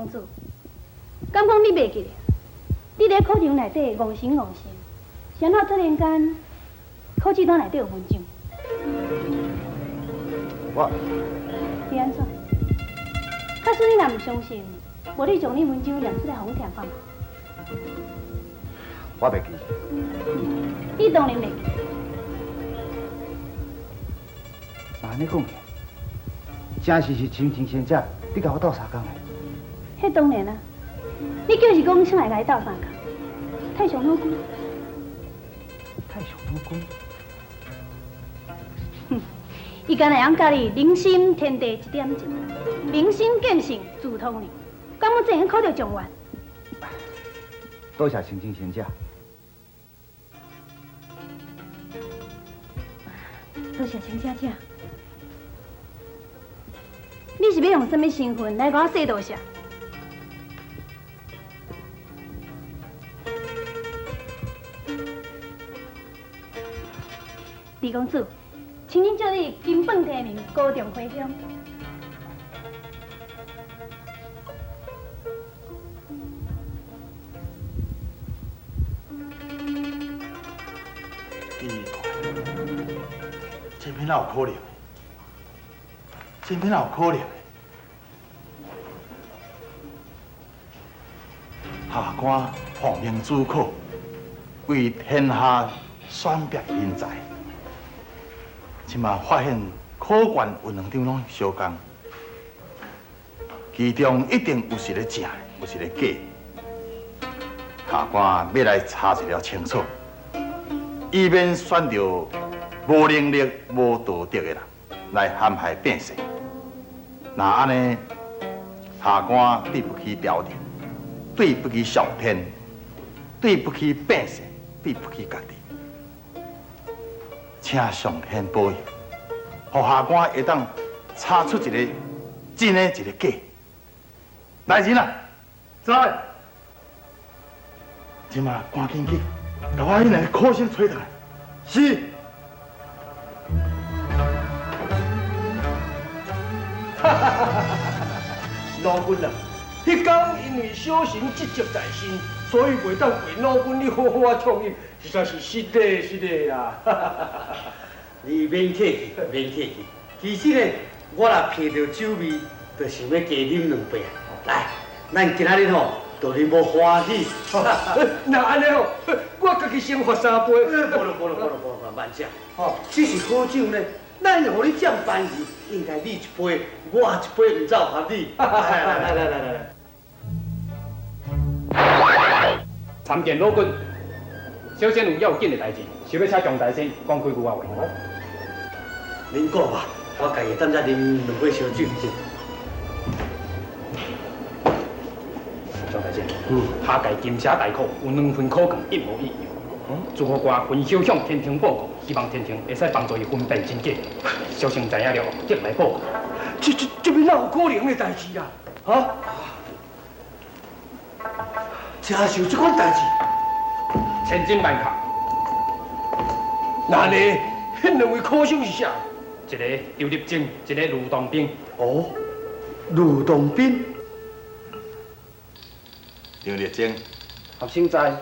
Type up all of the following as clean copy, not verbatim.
公子，敢講你袂記得？你佇考場內底戇神戇神，是按怎突然間考試單內底有文章？我是按怎？假使你若毋相信，無你將你文章念出來予阮聽看覓。我袂記。你當然袂記。那按呢講起來，真是是親情先生，你共我鬥相共的。彼當然啊，你就是講啥會共伊鬥相共？太上老君。太上老君。哼，伊敢若會曉教你人心天地一點一，明心見性自通靈，敢阮這會考著狀元？多謝清清賢者。多謝清姐姐。你是欲用啥物身份來共我說多謝？李公子，請恁祝你金榜題名，高中回鄉。奇怪，這邊哪有可能？這邊哪有可能？下官奉命主考，為天下選拔人才。這馬發現考卷有兩張攏相仝，其中一定有一个正，有一个假。下官欲來查一下清楚，以免選著無能力、無道德的人來陷害百姓。若按呢，下官對不起朝廷，對不起上天，對不起百姓，對不起家己。請上天保佑，予下官會當查出一个真的，一个假。來人啊，在。這馬趕緊去，共我彼兩个考生揣轉來。是。哈哈哈哈老君啊，彼工因為小神執著在身，所以袂當陪老君你好好仔暢飲，實在是失禮失禮啊！你免客氣，免客氣。其實呢，我若聞著酒味，就想欲加啉兩杯。來，咱今仔日吼，就啉予歡喜。那按呢吼，我家己先罰三杯。無咯無咯無咯無咯，慢者。吼，這是好酒呢，咱予你佔便宜，應該你一杯，我一杯，毋才有合理。來來來來來來。參見老君，小仙有要緊的代誌，想欲請張大仙講幾句仔話。恁講吧，我家己踮遮啉兩杯燒酒。張大仙，下屆金寫大考有兩份考卷一模一樣。主考官分曉向天庭報告，希望天庭會使幫助伊分辨真假。小生知影了，特來報告。這邊哪有可能的代誌啊？哈？真是有這款代誌？千真萬確。那呢？彼兩位考生是啥？一個劉立正，一個盧東斌。哦，盧東斌。劉立正。學生在。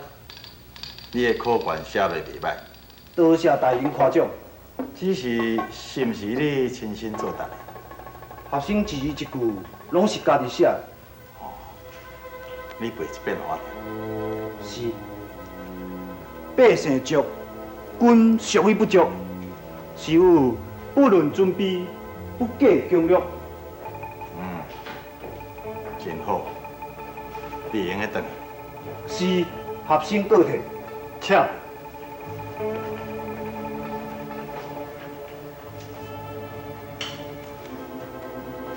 你的考卷寫得袂䆀。多謝大人誇獎。只是是毋是你親身作答的？學生一字一句攏是家己寫的。哦，你背一遍予我聽。是。百姓足，君孰以不足？是有不論尊卑，不計享樂。嗯，真好。你會用得轉去。是，學生告退。請。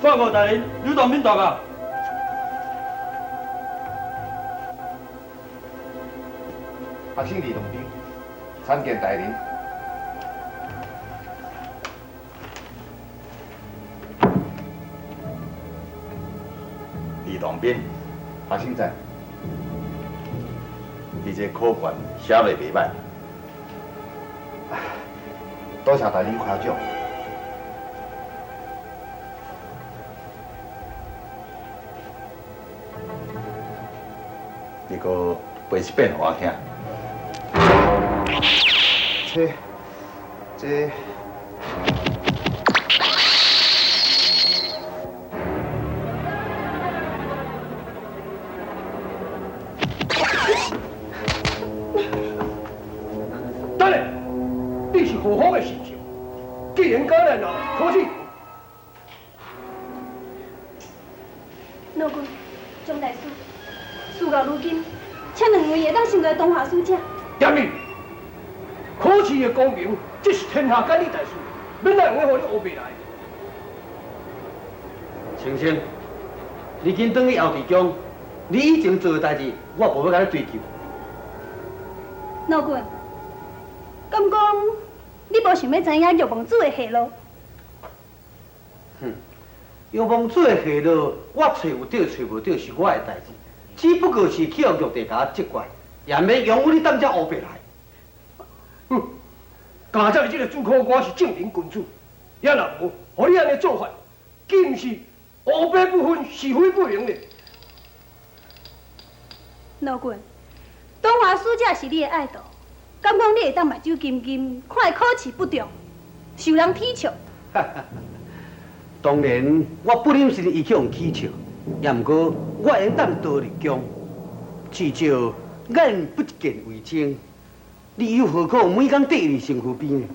報告大人，劉東斌到啊。學生李東斌，參見大人。李東斌，學生在。你這考卷寫得袂䆀。多謝大人誇獎。你閣背一遍予我聽。這這。等下，你是何方的神圣？既然敢来闹考试，老君，张大师，事到如今，请两位会当成为东华使者。严明，考试的功名，这是天下间的大事，免来用得予你乌白来。青青，你紧转去后地宫，你以前做的代志，我无欲共你追究。老君，敢讲你无想欲知影玉王子的下落？哼，玉王子的下落，我揣有著揣无著是我的代志，只不过是去予玉帝共我责怪，也免用阮你当遮乌白来。哼，刚才这个主考官是正人君子，也若无，予你按呢做法，岂毋是乌白不分，是非不明咧？老君，东华使者是你的爱徒，敢讲你会当目睭金金，看伊考试不中，受人耻笑？当然，我不忍心伊去予耻笑，也毋过我会当倒入宫，至少眼不见为净。你又何苦每工缀伊伫身躯边呢？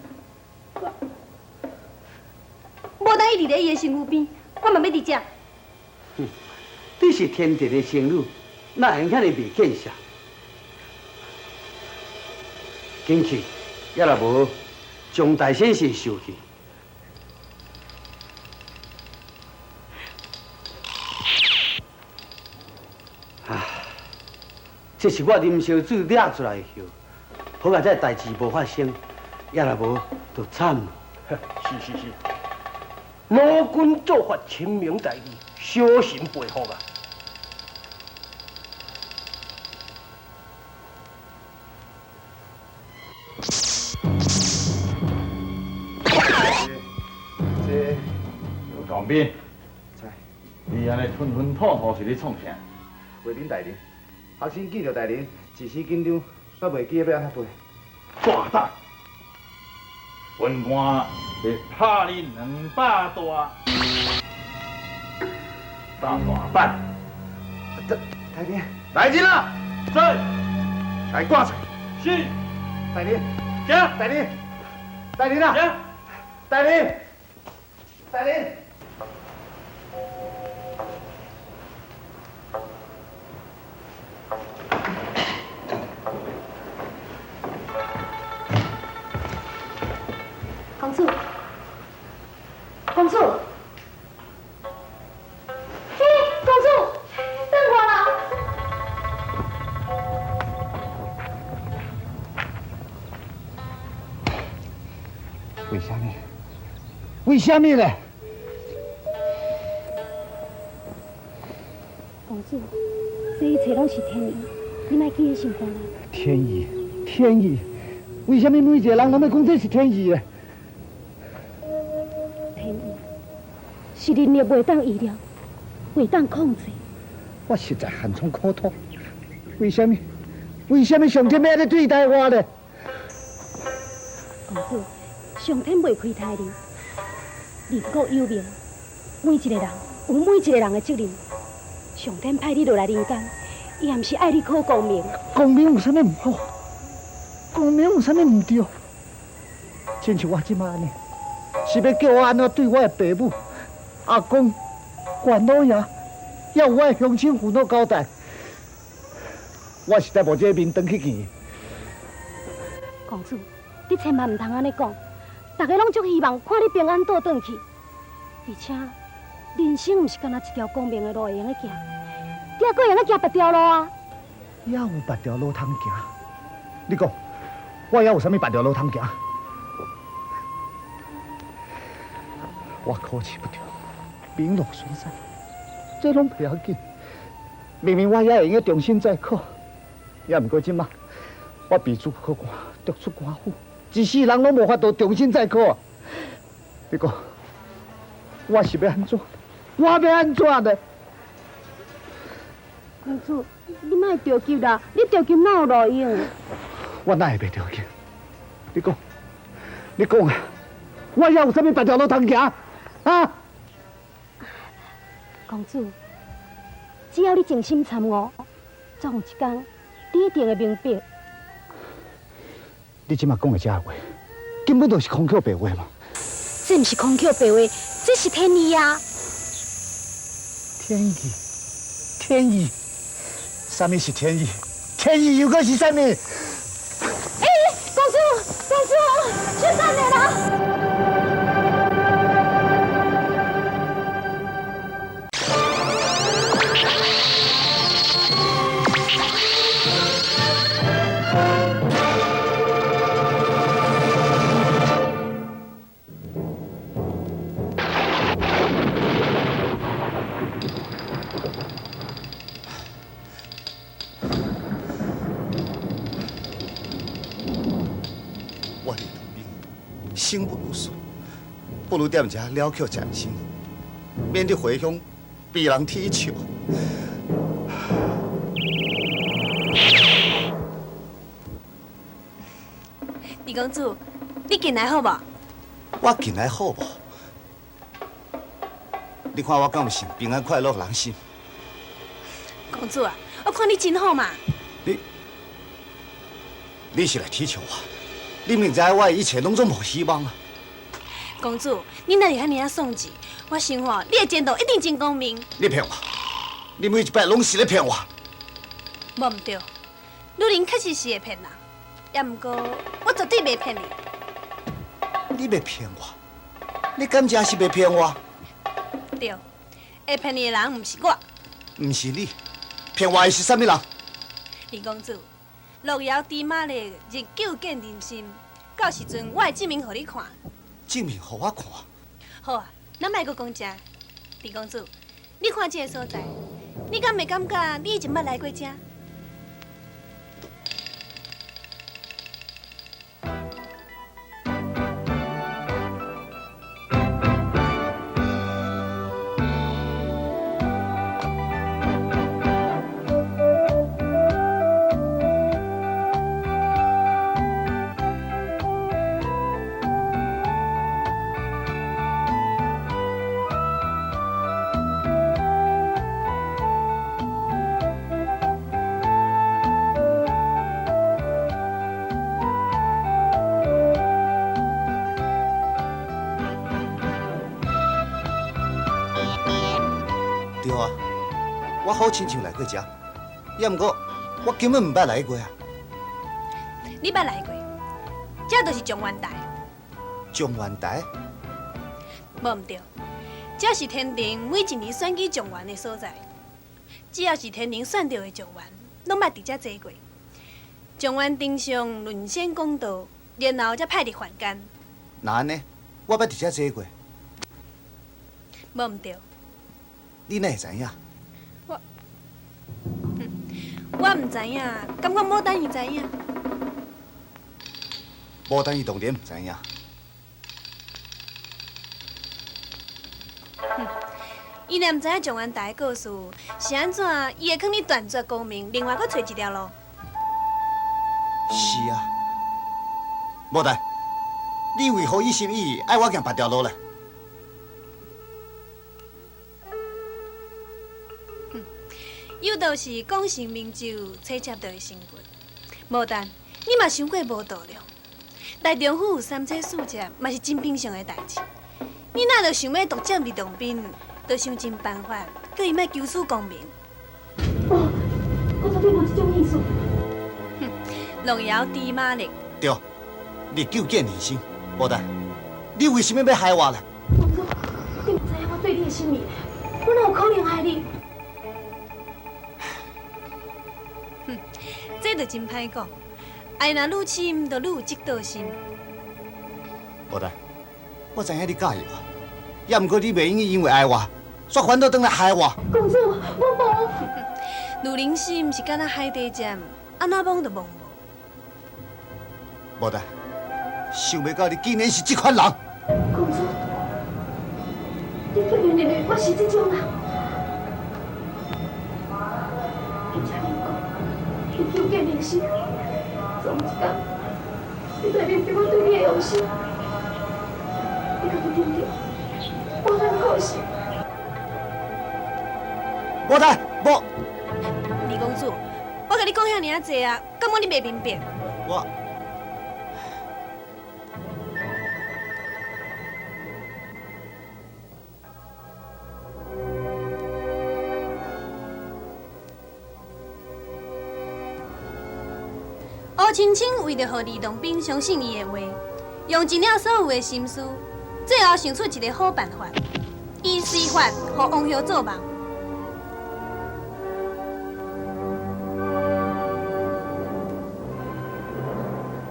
无当伊伫咧伊的身躯边，我嘛欲伫遮。哼，你是天地的仙女，哪会遐尔袂见识？紧去，抑若无，张大先生受气。啊，这是我啉烧酒掠出来的药，好佳这代志无发生，抑若无就惨了。是是是，老君做法深明大义，小心佩服啊！这刘长斌，你按呢吞吞吐吐是咧创啥？回禀大人，学生见著大人，一时紧张，煞袂记得欲按怎背。大胆！本官会拍你200大大板。大人，来人啊！在，来挂出。是。大人，行。大人，大人啊！行。大人，大人。公主，公主，嘿，公主，等我啦！为啥物？为啥物咧？公主，这一切拢是天意，你莫记喺心肝内。天意，天意，为啥物每一个人拢欲讲这是天意咧？天意是人力袂当预料，袂当控制。我实在寒窗苦读，为啥物？为啥物上天欲按呢对待我呢？公主，上天袂亏待你，人各有命，每一个人有每一个人的责任。上天派你落来人间，伊也毋是爱你考功名。功名有啥物毋好？功名有啥物毋对？亲像我这马按呢，是欲叫我按怎对我的爸母、阿公、元老爷，还有我的乡亲父老交代？我实在无这个面转去见。公主，你千万毋通按呢讲，大家拢足希望看你平安倒转去，而且人生毋是干焦一条光明的路会用得行，你犹阁会用得行别条路啊！犹有别条路通行？你讲，我犹有啥物别条路通行？我考试不中，名落孙山，这拢袂要紧。明明我也会用得重新再考，也毋过这马，我被主考官逐出官府，一世人拢无法度重新再考啊！你讲，我是欲按怎？我欲按怎呢？公子，你莫著急啦，你著急哪有路用？我哪会袂著急？你讲，你讲啊！我犹有啥物别条路通行？啊！公子，只要你静心参悟，总有一天，你一定会明白。你这马讲的这话，根本就是空口白话嘛！这毋是空口白话，这是天意啊！天意，天意，啥物是天意？天意又阁是啥物？欸，公子，公子，小等下啦！生不如死，不如踮遮了却前生，免得回乡被人踢笑。李公子，你近来好无？我近来好无？你看我敢有是平安快乐人心？公子啊，我看你真好嘛。你是来踢笑我？你明知我的一切拢总无希望啊！公子，你哪会遐尔仔丧志？我想吼，你的前途一定真光明。你骗我！你每一摆拢是咧骗我。无毋对，女人确实是会骗人，也毋过我绝对袂骗你。你袂骗我？你敢真是袂骗我？对，会骗你的人毋是我。毋是你，骗我的是啥物人？李公子。路遥知马力，日久见人心。到时阵，我会证明予你看。证明予我看？好啊，咱莫阁讲这。李公子，你看这个所在，你敢袂感觉你以前捌来过这？对啊，我好亲像来过遮，也毋过我根本毋捌来过啊。你捌来过？这就是状元台。状元台？无毋对，这是天庭每一年选举状元的所在。只要是天庭选著的状元，拢捌伫遮坐过。状元顶上论仙讲道，然后才派入凡间。那按呢？我捌伫遮坐过。无毋对。你哪会知影？我毋知影，感觉牡丹伊知影。牡丹伊当然毋知影。伊若毋知影状元台的故事是按怎，伊会囥你断绝光明，另外阁揣一条路。是啊，牡丹，你为何一心一意爱我行别条路咧？有道是功成名就，妻妾就会成骨。牡丹，你嘛伤过无度量。大丈夫有三妻四妾，嘛是真平常的代志。你若著想欲独占李洞宾，就想尽办法叫伊莫求取功名。无，我绝对无这种意思。哼，路遥知马力。对，日久见人心。牡丹，你为什么欲害我咧？公子，你毋知影我对你的心意，我哪有可能害你？哼，这就真歹讲。爱若愈深，就愈有嫉妒心。牡丹，我知影你佮意我，也毋过你袂用因为爱我，煞反倒转来害我。公子，我无。女人心是敢若海底针，按怎摸都摸无。牡丹，想袂到你竟然是这款人。公子，你竟然认为我是这种人？心，总有一天，你就会明白我对你的用心。你家己对不对？无通可惜。无得，无。二公子，我共你讲遐尔仔济啊，敢讲你袂明白？我。吴青青为著予李洞宾相信伊的话，用尽了所有的心思，最后想出一个好办法，伊施法予王后做梦。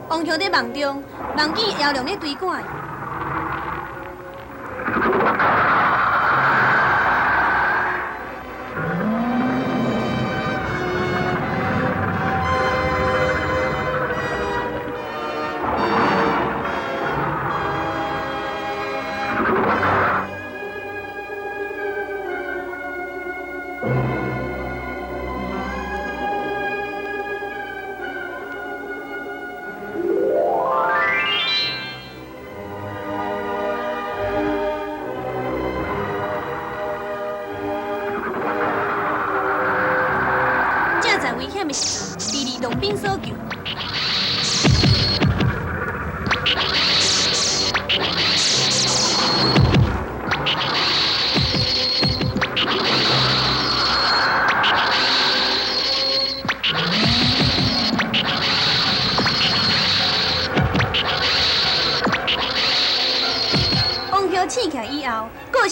王后伫梦中，梦见妖龙咧追赶伊。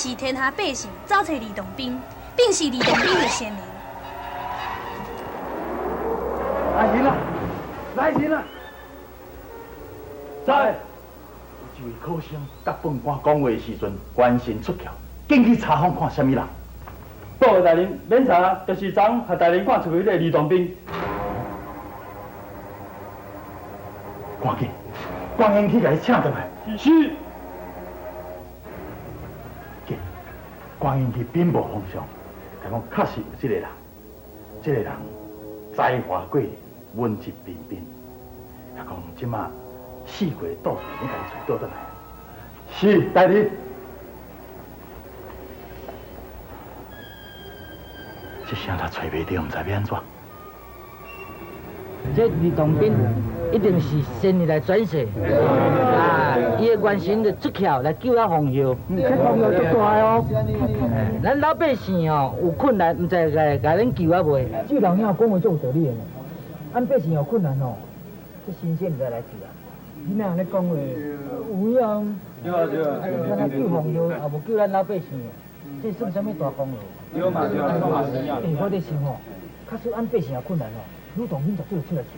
是天下百姓走揣李洞宾，并是李洞宾的先人。来人啦！来人啦！在有一位考生佮判官讲话的时阵，元神出窍，紧去查访看啥物人。报告大人，免查，就是昨昏予大人赶出去彼个李洞宾。赶紧，赶紧去共伊请转来。是。赶紧去禀报皇上，共讲确实有这个人，这个人才华过人，文质彬彬。共讲这马四界到处拢共伊揣倒转来。是，大人。这声若揣袂著，毋知欲按怎。这李洞宾一定是仙人来转世，啊，伊的元神就出窍来救咱皇后。这皇后足大哦。咱老百姓哦有困难，毋知来共恁救啊袂？这老兄讲话足有道理的呢。俺百姓有困难哦，这神仙毋知来救啊。你哪按呢讲话？有影。对啊对啊。咱来救皇后，也无救咱老百姓，这算啥物大功劳？对嘛对啊，讲嘛是啊。欸，我咧想吼，假使俺百姓有困难哦。吕洞宾绝对会出来救。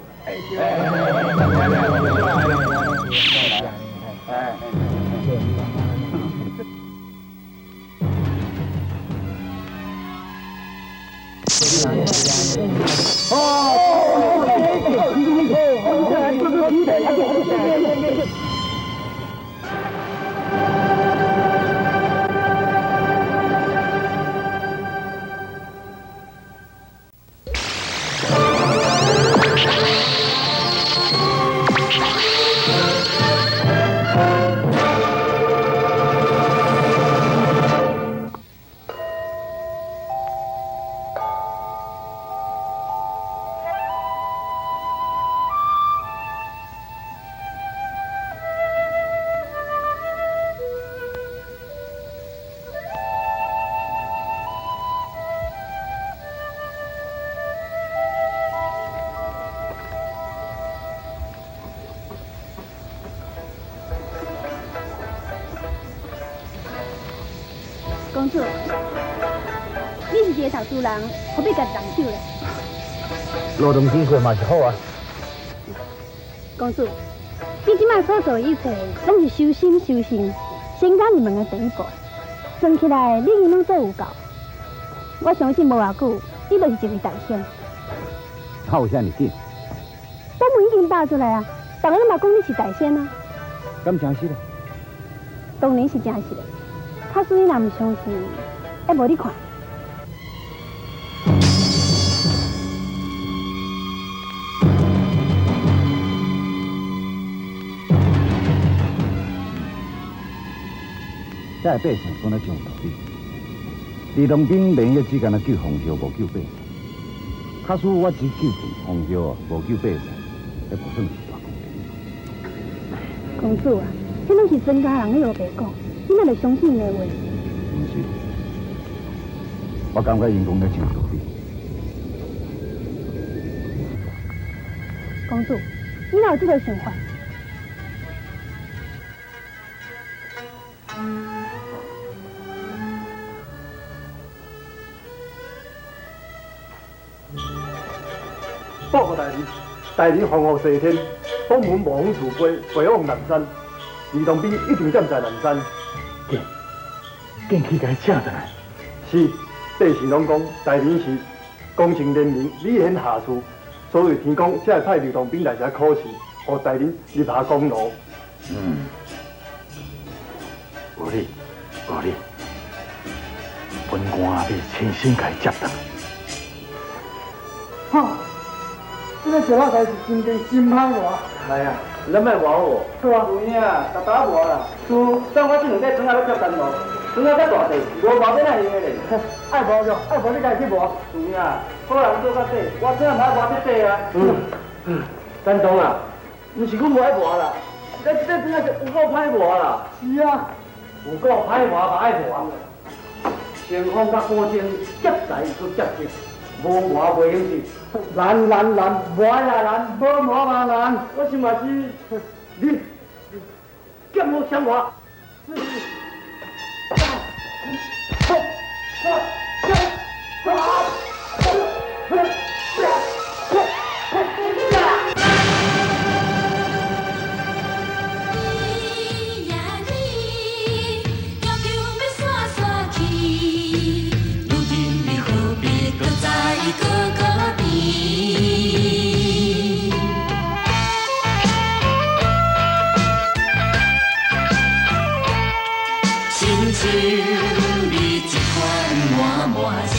公主，你是一个读书人，何必家己动手咧？劳动机会嘛是好啊。公主，你这摆所做的一切，拢是修心修行，仙家入门的第一步。算起来，你已经拢做有够。我相信无偌久，你就是一位大仙。哪有遐尔紧？宝门已经打出来啊，逐个拢嘛讲你是大仙啊。敢真实？当然是真实的。假使你若毋相信，犹无你看。這个百姓講得真有道理。呂洞賓連夜只干焦救馮后，無救百姓。假使我只救馮后，無救百姓，彼無算是大功德。公子啊，彼攏是莊家人咧烏白講，你哪會相信𪜶的話？毋是，我感覺𪜶講得真有道理。公子，你哪有這個想法？報告大人，大人防護西天，東門無風處飛，飛往南山。呂洞賓一定踮在南山。緊，緊去共伊請轉來。是，百姓攏講大人是公正廉明，禮賢下士，所以天公才會派呂洞賓來遮考試，予大人立下功勞。嗯，有理，有理。本官欲親身共伊接轉來。吼，這个石仔台是真正真歹磨。来啊，咱莫磨我。好啊。有影，沓沓磨啦。输，等我这两块砖仔要接单路，砖仔较大块，无磨欲怎会用的咧？爱磨就爱磨，你家己去磨。有影，好人做较短，我砖仔嘛爱磨得短啊。嗯。陈东啊，毋是阮无爱磨啦，是咱这块砖仔是有够歹磨啦。是啊。有够歹磨嘛爱磨。清风佮古井，劫财阁劫色，无磨袂用是。难难难，磨也难，无磨嘛难。我想嘛是，你剑无相磨。你呀你，要求欲散散去，如今你何必搁再搁搁甜？亲像你这款满满星。